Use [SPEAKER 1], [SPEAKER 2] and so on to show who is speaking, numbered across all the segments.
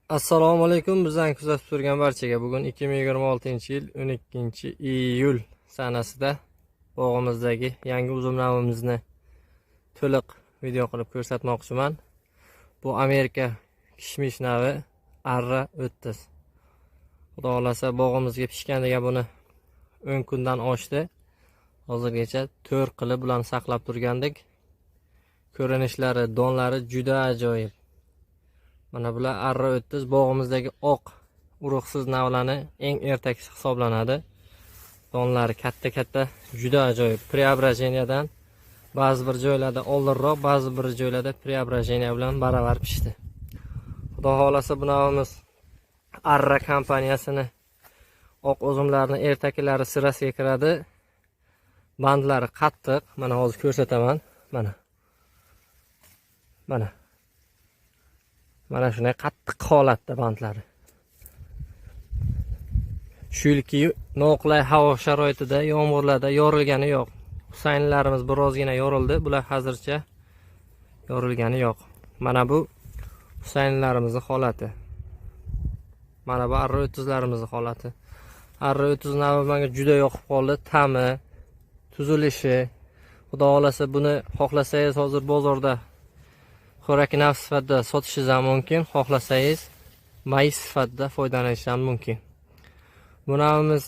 [SPEAKER 1] Assalomu alaykum, bizdan kuzatib turgan barchaga. Bugun 2026-yil 12-iyul sanasida bog'imizdagi yangi uzum navimizni to'liq video qilib ko'rsatmoqchiman. Bu Amerika kishmish navi arra 30. Xudo xolasa bog'imizga pishganiga buni 10 kundan oshdi. Hozirgacha 4 qilib bularni saqlab turgandik. Ko'rinishlari, donlari juda ajoyib. Mana bular arra 30 bog'imizdagi oq urug'siz navlarni eng ertakisi hisoblanadi. Donlari katta-katta, juda ajoyib. Preobraženiyadan ba'zi bir joylarda oldinroq, ba'zi bir joylarda preobraženiya bilan baravar pishdi. Xudo xolasa bu navimiz Arra kompaniyasini oq uzumlarni ertakilari sirasiga kiradi. Bandlari qattiq. Mana hozir ko'rsataman. Mana. Mana. Mana shunday qattiq holatda bandlari. Shu yilki noqulay havo sharoitida, yomg'irlarda yorilgani yo'q. Husaynlarimiz birozgina yorildi, bular hozircha yorilgani yo'q. Mana bu Husaynlarimizning holati. Mana bu arra 30larimizning holati. Arra 30 navi menga juda yoqib qoldi. Ta'mi, tuzilishi. Xudo xolasa buni xohlasangiz hozir bozorda xo'rak nav sifatida sotishingiz ham mumkin, xohlasangiz mayiz sifatida foydalanish ham mumkin. Bu navimiz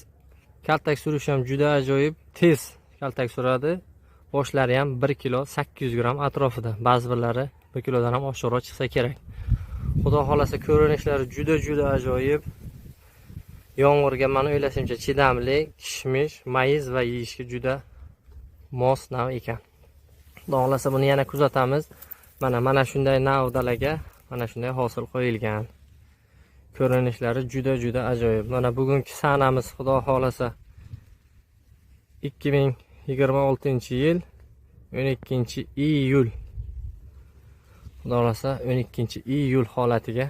[SPEAKER 1] kaltak surishi ham juda ajoyib, tez kaltak suradi. Boshlari ham 1 kilo 800 gramm atrofida, ba'zi birlari 1 kilodan ham oshiqroq chiqsa kerak. Xudo xolasa ko'rinishlari juda ajoyib. Yomg'irga meni o'ylashimcha chidamli, kishmish, mayiz va yeyishga juda mos nav ekan. Xudo xolasa buni yana kuzatamiz. Mana shunday navdalarga mana shunday hosil qo'yilgan. Ko'rinishlari juda ajoyib. Mana bugungi sanamiz Xudo xolasa 2026-yil 12-iyul. Xudo xolasa 12-iyul holatiga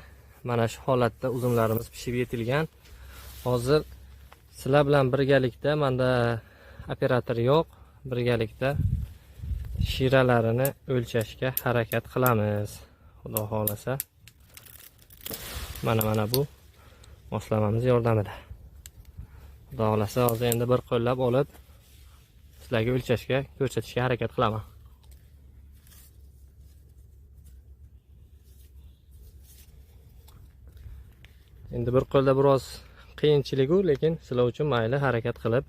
[SPEAKER 1] mana shu holatda uzumlarimiz pishib yetilgan. Hozir sizlar bilan birgalikda, menda operator yo'q, birgalikda shiralarini o'lchashga harakat qilamiz. Xudo xolasa. Mana bu moslamamiz yordamida. Xudo xolasa hozir endi bir qo'llab olib sizlarga o'lchashga, ko'rsatishga harakat qilaman. Endi bir qo'lda biroz qiyinchilik-u, lekin sizlar uchun mayli harakat qilib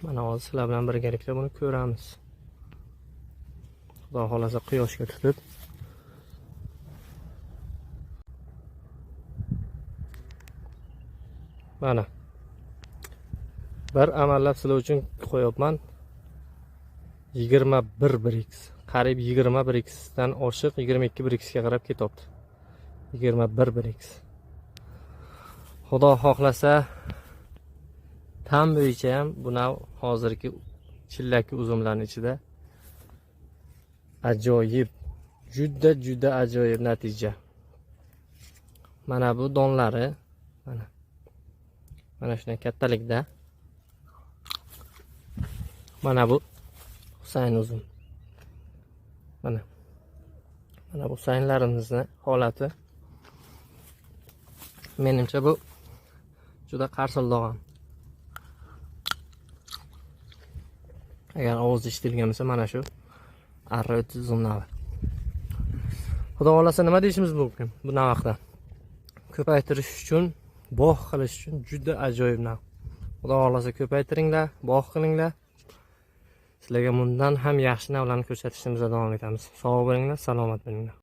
[SPEAKER 1] mana hozir sizlar bilan birgalikda buni ko'ramiz. Xudo xolasa quyoshga tutib mana bir amallab sizlar uchun qo'yapman. 21 brix, qariyb 20 brixdan oshiq, 22 brixga qarab ketyapti. 21 brix. Xudo xohlasa tam bo'yicha ham bu nav hozirgi chillaki uzumlarning ichida ajoyib, juda ajoyib natija. Mana bu donlari, mana shunday kattalikda. Mana bu Husayn uzum. Mana bu Husaynlarimizning holati. Menimcha bu juda qarsildoq ham. Agar ovoz eshitilgan bo'lsa, mana shu arra 30 uzum navi. Xudo xolasa nima deyishimiz mumkin bu nav haqida? Ko'paytirish uchun, bog' qilish uchun juda ajoyib nav. Xudo xolasa ko'paytiringlar, bog' qilinglar. Sizlarga bundan ham yaxshi navlarni ko'rsatishimizda davom etamiz. Sog' bo'linglar, salomat bo'linglar.